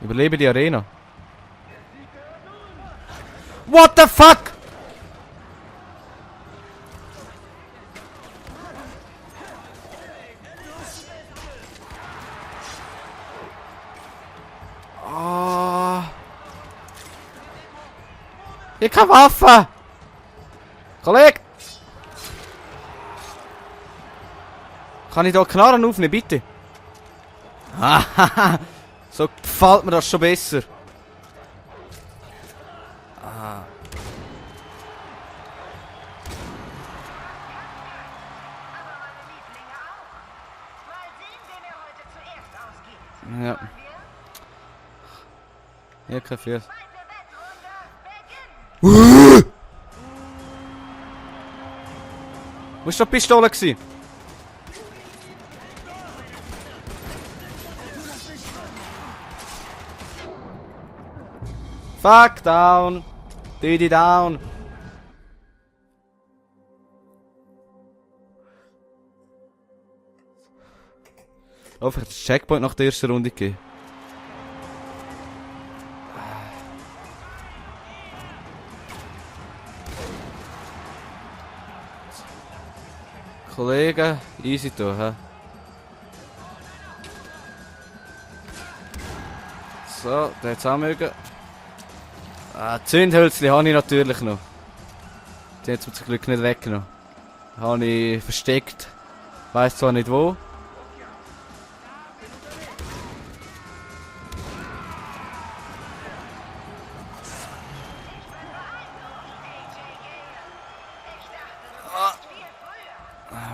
Überlebe die Arena. What the fuck? Ah. Ich habe keine Waffe! Kollege! Kann ich da Knarren aufnehmen, bitte? Hahaha! So gefällt mir das schon besser. Ah. Ja. Ja, kein Fehler. Wo war die Pistole? Fuck down! Didi down! Einfach das Checkpoint nach der ersten Runde gegeben. Kollegen, easy da, hä? So, der jetzt auch mögen. Ah, Zündhölzli habe ich natürlich noch. Die hat mir zum Glück nicht weggenommen. Habe ich versteckt. Weiss zwar nicht wo.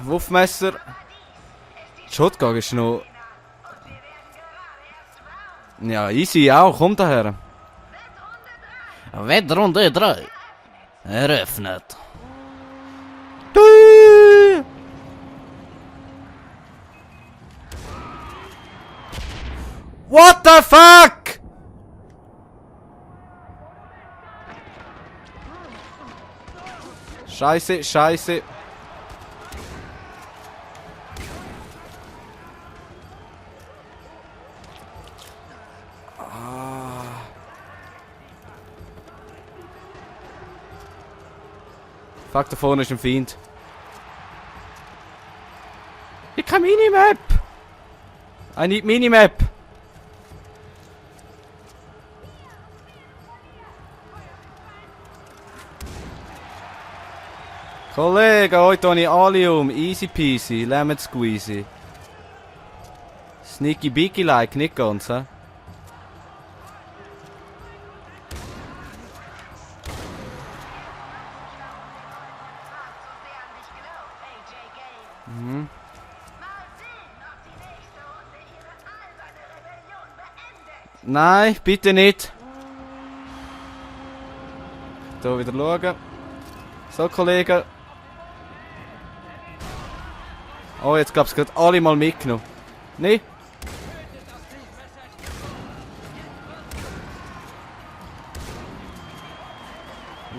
Wurfmesser. Shotgun ist noch. Ja, easy auch, kommt daher. Wettrunde 3. Eröffnet. What the fuck? Scheiße, scheiße. Fuck, da vorne ist ein Feind. Ich kann Minimap! I need Minimap! Kollege, heute habe ich alle um. Easy peasy, lemon squeezy. Sneaky beaky like, nicht ganz, hä? Mhm. Nein, bitte nicht. Hier wieder schauen. So, Kollegen. Oh, jetzt gab es gerade alle mal mitgenommen. Nee?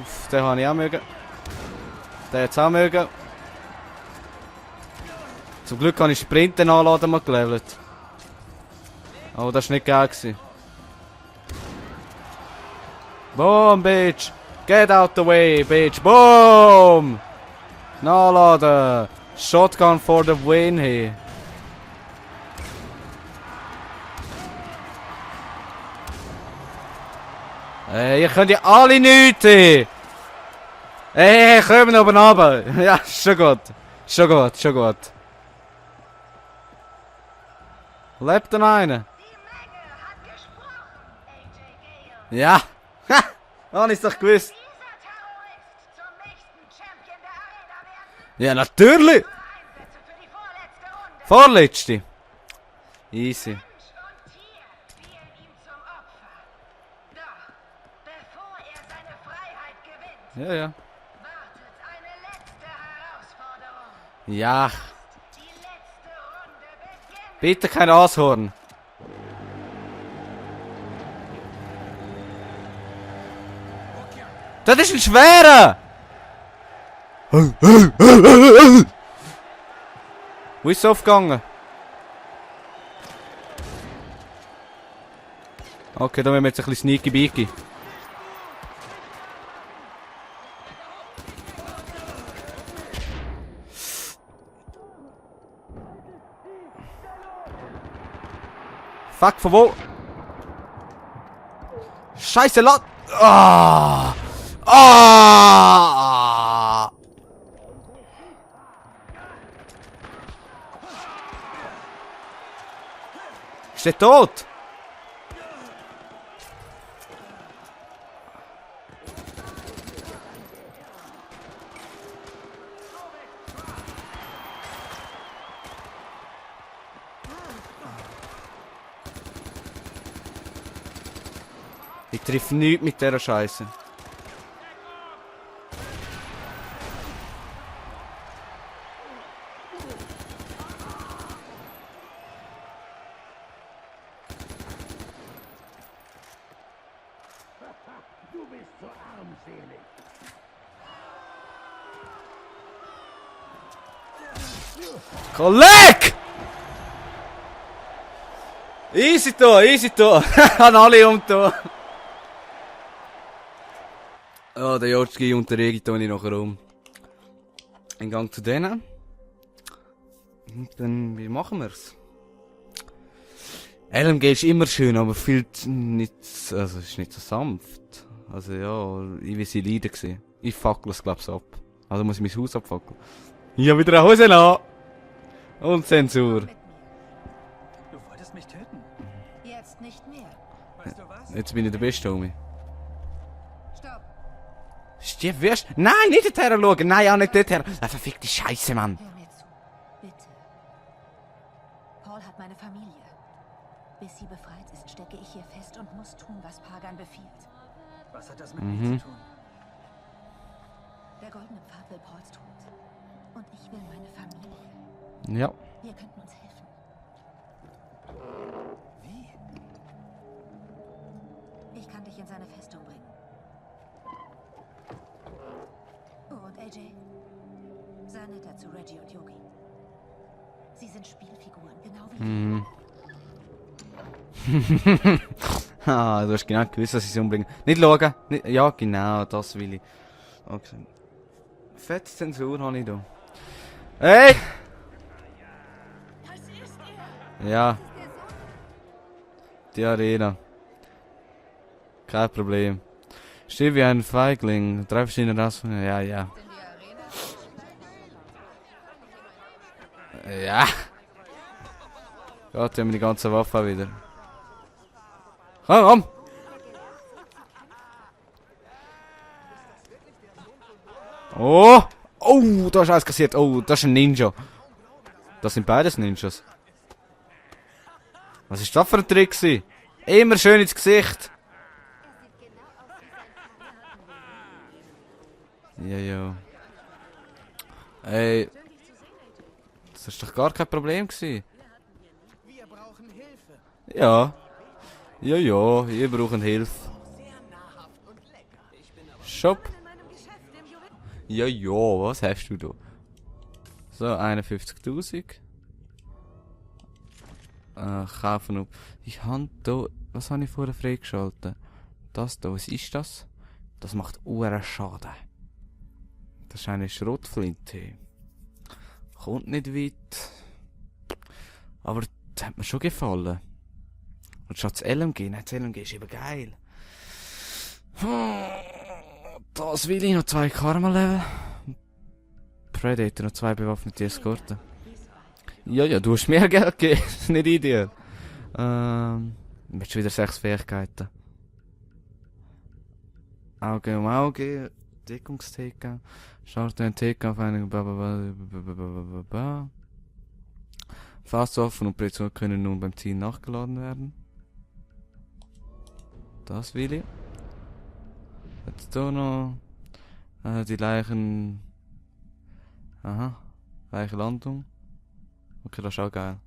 Uff, den habe ich auch mögen. Den jetzt auch mögen. Zum Glück habe ich Sprinten anladen mal gelevelt. Oh, das war nicht geil gewesen. Boom, bitch! Get out the way, bitch! Boom! Nachladen! Shotgun for the win hier. Ey, ihr könnt ja alle nichts hier! Ey, kommen oben runter! Ja, schon gut. Schon gut, schon gut. Lebt denn einer? Ja! Ha! Habe ich's doch gewusst! Ja, natürlich! Vorletzte! Easy. Ja, ja. Ja. Bitte kein Ashorn. Das ist ein schwerer! Wo ist es aufgegangen? Okay, da müssen wir jetzt ein bisschen sneaky beaky. Fuck, von wo? Scheiße, laut! Ah! Ah! Ist der tot? Ich treffe nichts mit dieser Scheiße. Du bist so armselig. Kolleg! Easy da, easy da. An alle umgetan. Oh, der Jotski und der Regi tue ich nachher um. Ein Gang zu denen. Und dann, wie machen wir's? LMG ist immer schön, aber viel nicht, also ist nicht so sanft. Also ja, ich will sie leiden gesehen. Ich fackel es glaub's ab. Also muss ich mein Haus abfackeln. Ich hab wieder eine Hose an. Und Zensur. Mit mir. Du wolltest mich töten. Jetzt nicht mehr. Weißt du was? Jetzt bin ich der Beste, Homie. Stopp. Stief, wirst? Nein, nicht dorthin schauen. Nein, auch nicht dorthin. Ah, verfickte Scheiße, Mann. Hör mir zu. Bitte. Paul hat meine Familie. Bis sie befreit ist, stecke ich hier fest und muss tun, was Pagan befiehlt. Was hat das mit mir zu tun? Der goldene Pfad will Pauls Tod. Und ich will meine Familie. Ja. Wir könnten uns helfen. Wie? Ich kann dich in seine Festung bringen. Oh, und AJ? Sei netter zu Reggie und Yogi. Sie sind Spielfiguren, genau wie Mhm. Ah, du hast genau gewusst, dass ich sie umbringe. Nicht schauen. Nicht, ja, genau, das will ich. Okay. Fette Zensur habe ich da. Hey! Ja. Die Arena. Kein Problem. Still wie ein Feigling. 3 verschiedene Rassen. Ja, ja. Ja. Gott, die haben die ganze Waffe wieder. Komm! Oh! Oh, da ist alles kassiert. Oh, das ist ein Ninja. Das sind beides Ninjas. Was ist das für ein Trick gewesen? Immer schön ins Gesicht. Ja, ja. Ey. Das ist doch gar kein Problem gewesen. Wir brauchen Hilfe. Ja. Ja, ja, ihr braucht Hilfe. Sehr nahrhaft und lecker. Ich bin aber Shop. in meinem Geschäft im Juwel. Ja, ja, was hast du da? So, 51.000. Kaufen ab. Ich habe da. Was habe ich vorher freigeschaltet? Das da, was ist das? Das macht uren Schaden. Das ist eine Schrotflinte. Kommt nicht weit. Aber das hat mir schon gefallen. Und statt das LMG, nein, das LMG ist eben geil. Das will ich noch 2 Karma-Level. Predator noch 2 bewaffnete Eskorten. Ja, ja, du hast mehr Geld gegeben. Das ist nicht ideal. Willst du wieder 6 Fähigkeiten? Auge um Auge. Deckungsteke. Starte ein TK auf einen Fasswaffen und Präzision können nun beim Ziel nachgeladen werden. Das will ich. Jetzt da noch die Leichen. Aha. Leichenlandung. Okay, das ist auch geil.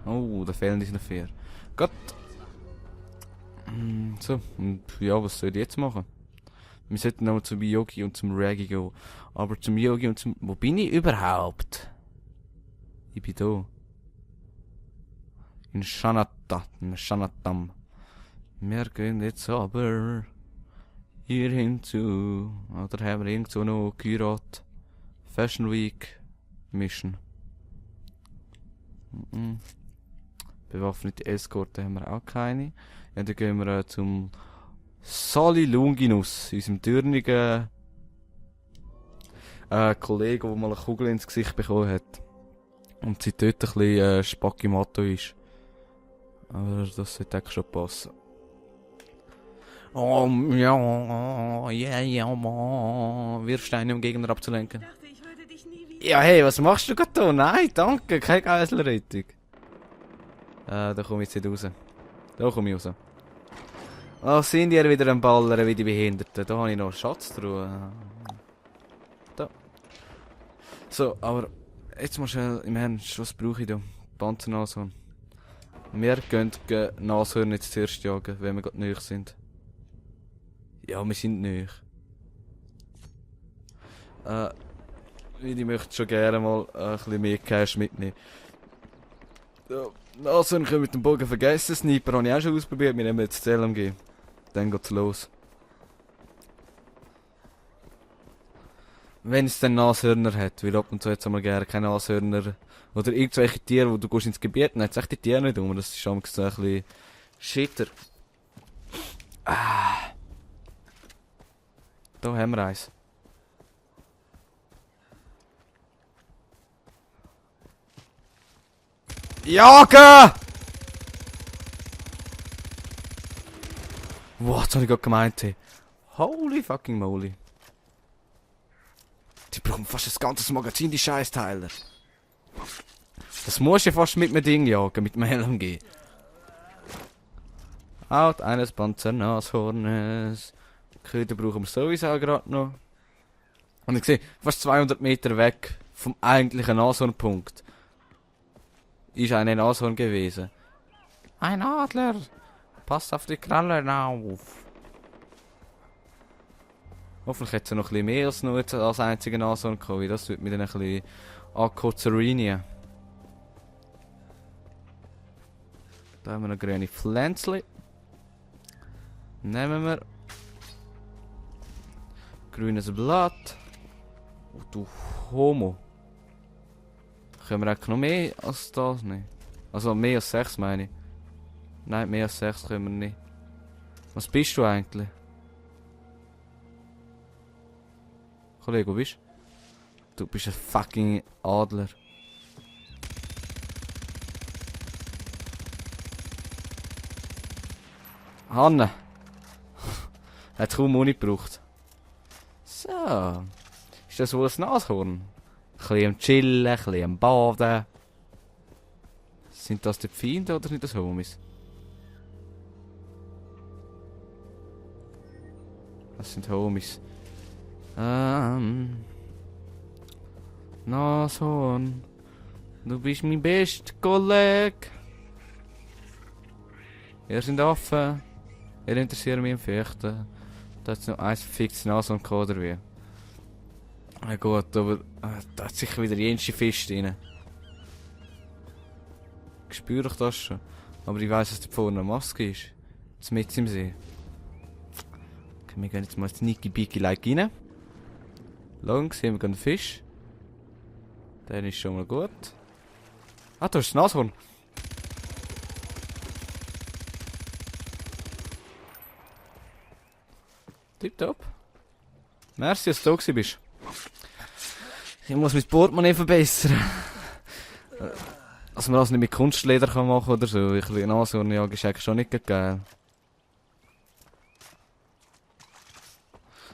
Oh, da fehlen diese 4. Gott. So, und ja, was soll ich jetzt machen? Wir sollten noch zum Yogi und zum Reggie gehen. Aber zum Yogi und zum... Wo bin ich überhaupt? Ich bin da. In Shanatam. Wir gehen jetzt aber hier hinzu. Oder haben wir irgendwo noch Gyrat Fashion Week Mission. Bewaffnete Eskorte haben wir auch keine. Ja, dann gehen wir zum Sali Longinus, unserem türnigen Kollegen, der mal eine Kugel ins Gesicht bekommen hat. Und seit dort ein bisschen Spackimato ist. Aber das sollte eigentlich schon passen. Oh, ja, man. Wirfst einen, um Gegner abzulenken. dachte, ich würde dich nie wieder. Ja, hey, was machst du gerade da? Nein, danke, keine Geiselrettung. Da komme ich jetzt nicht raus. Da komme ich raus. Oh, sind die wieder am Ballern wie die Behinderten? Da habe ich noch einen Schatztruhe. Da. So, aber jetzt mal schnell im Ernst, was brauche ich da? Panzernashorn. Wir gehen Nashörner jetzt zuerst jagen, wenn wir gerade nahe sind. Ja, wir sind nahe. Ich möchte schon gerne mal ein bisschen mehr Cash mitnehmen. Ja, Nashörner können mit dem Bogen vergessen. Sniper habe ich auch schon ausprobiert. Wir nehmen jetzt das LMG. Dann geht's los. Wenn es dann Nashörner hat, weil ab und zu jetzt einmal gerne keine Nashörner oder irgendwelche Tiere, wo du gehst ins Gebiet, dann hat es echt die Tiere nicht um. Das ist schon ein bisschen shitter. Da haben wir eins. Jagen! Wow, das habe ich gerade gemeint. Hey. Holy fucking moly. Die brauchen fast das ganze Magazin, die Scheißteile. Das musst du fast mit dem Ding jagen, mit dem LMG. Out eines Panzernashornes. Köder brauchen wir sowieso gerade noch. Und ich sehe, fast 200 Meter weg vom eigentlichen Nashornpunkt ist ein Nashorn gewesen. Ein Adler! Passt auf die Krallen auf! Hoffentlich hätte es noch ein bisschen mehr als nur jetzt als einziger Nashorn gekommen. Das wird mir dann ein bisschen ankotzerinien. Da haben wir noch grüne Pflänzchen. Nehmen wir. Grünes Blatt. Oh, du Homo. Können wir eigentlich noch mehr als das? Nein. Also mehr als 6 meine ich. Nein, mehr als 6 können wir nicht. Was bist du eigentlich? Kollege, wo bist du? Du bist ein fucking Adler. Hanne. Hat kaum Muni gebraucht. So. Ist das wohl ein Nashorn? Ein bisschen am Chillen, ein bisschen am Baden. Sind das die Feinde oder sind das Homies? Das sind Homies. Nashorn. Du bist mein bester Kollege. Ihr sind offen. Ihr interessiert mich im Fechten. Da hat es noch eins verficktes Nashorn gehabt, oder wie? Ja gut, aber da hat sicher wieder jenste Fisch drin. Ich spüre doch das schon. Aber ich weiss, dass da vorne eine Maske ist. Jetzt mit im See. Okay, wir gehen jetzt mal ins Niki Biki Like rein. Lang sehen wir einen Fisch. Der ist schon mal gut. Ah, da ist das Nashorn. Tipptopp. Merci, dass du da bist. Ich muss mein Portemonnaie verbessern. Dass man das nicht mit Kunstleder kann machen oder so. Ich will Nashorn jagen, ist eigentlich schon nicht geil.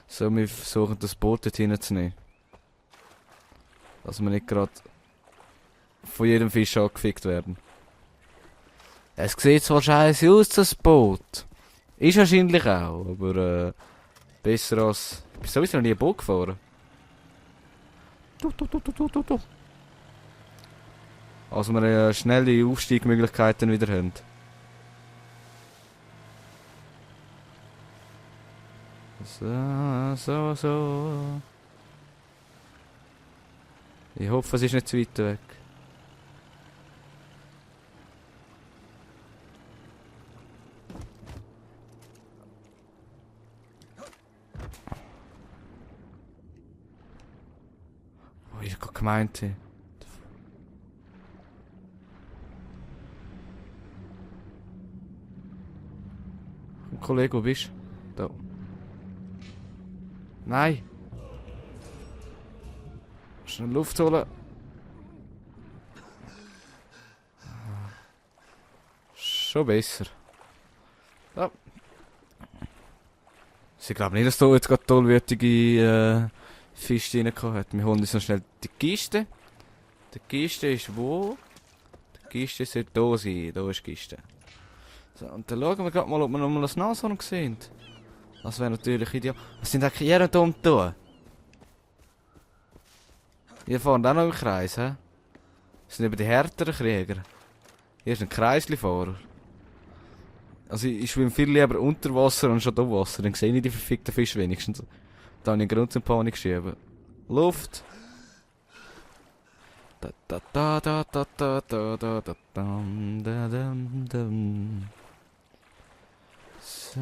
So, wir versuchen das Boot dort hinzunehmen. Dass wir nicht gerade von jedem Fisch angefickt werden. Es sieht zwar scheiße aus, das Boot. Ist wahrscheinlich auch, aber besser als... Ich bin sowieso noch nie ein Boot gefahren. Also wir schnelle Aufstiegmöglichkeiten wieder haben. So. Ich hoffe, es ist nicht zu weit weg. meinte. Kollege, wo bist du? Da. Nein! Schnell Luft holen. Schon besser. Ja. Ich glaube nicht, dass da jetzt gerade tollwürdige Fische reingekommen hat. Wir holen uns noch schnell die Kiste. Die Kiste ist wo? Die Kiste sollte da sein. Da ist die Kiste. So, und dann schauen wir gerade mal, ob wir noch mal das Nashorn sehen. Das wäre natürlich ideal. Was sind eigentlich hier da umgetan? Hier fahren auch noch im Kreis, hä? Das sind eben die härteren Krieger. Hier ist ein Kreisli-Fahrer. Also ich schwimme viel lieber unter Wasser und schon auf Wasser. Dann sehe ich die verfickten Fische wenigstens. Da habe ich einen Grund zum Panik geschrieben. Luft. Da da da da da da da da da dam da dam dam. So.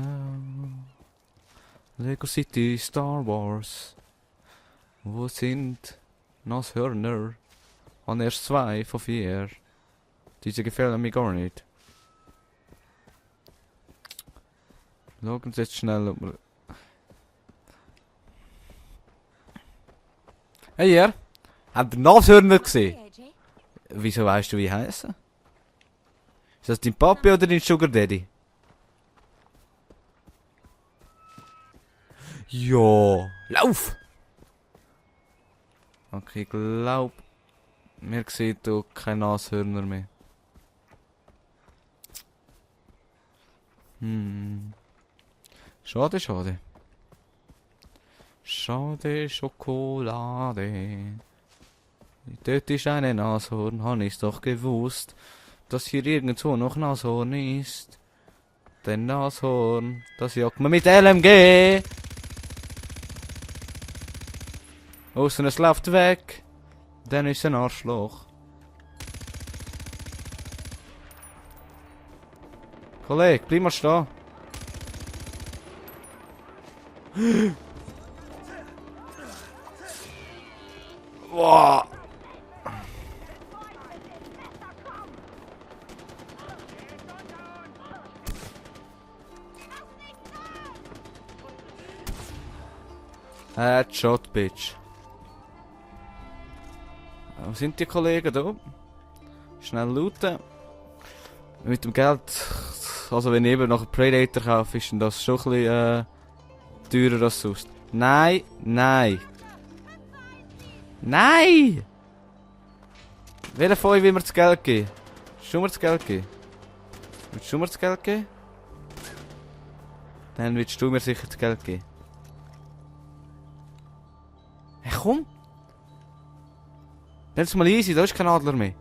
Lego City Star Wars. Wo sind Nashörner? Und erst 2 von 4. Diese gefallen mir gar nicht. Schauen Sie jetzt schnell, ob wir... Hey ihr! Habt ihr Nashörner gesehen? AJ? Wieso weißt du, wie heißen? Ist das dein Papi oder dein Sugar Daddy? Ja, lauf! Okay, ich glaub, wir sehen hier keine Nashörner mehr. Schade, schade. Schade Schokolade. Dort ist eine Nashorn, han ich's doch gewusst, dass hier irgendwo noch Nashorn ist. Denn Nashorn, das jagt man mit LMG. Außen es läuft weg. Dann ist ein Arschloch. Kollege, bleib mal stehen. Wow. Headshot, Bitch. Wo sind die Kollegen da? Schnell looten. Mit dem Geld, also wenn ich eben noch einen Predator kaufe, ist das schon ein bisschen teurer als sonst. Nein, nein. Nein! Welcher von euch will mir das Geld geben? Willst du mir das Geld geben? Willst du mir das Geld geben? Dann willst du mir sicher das Geld geben. Hey, komm! Lass mal easy, da ist kein Adler mehr.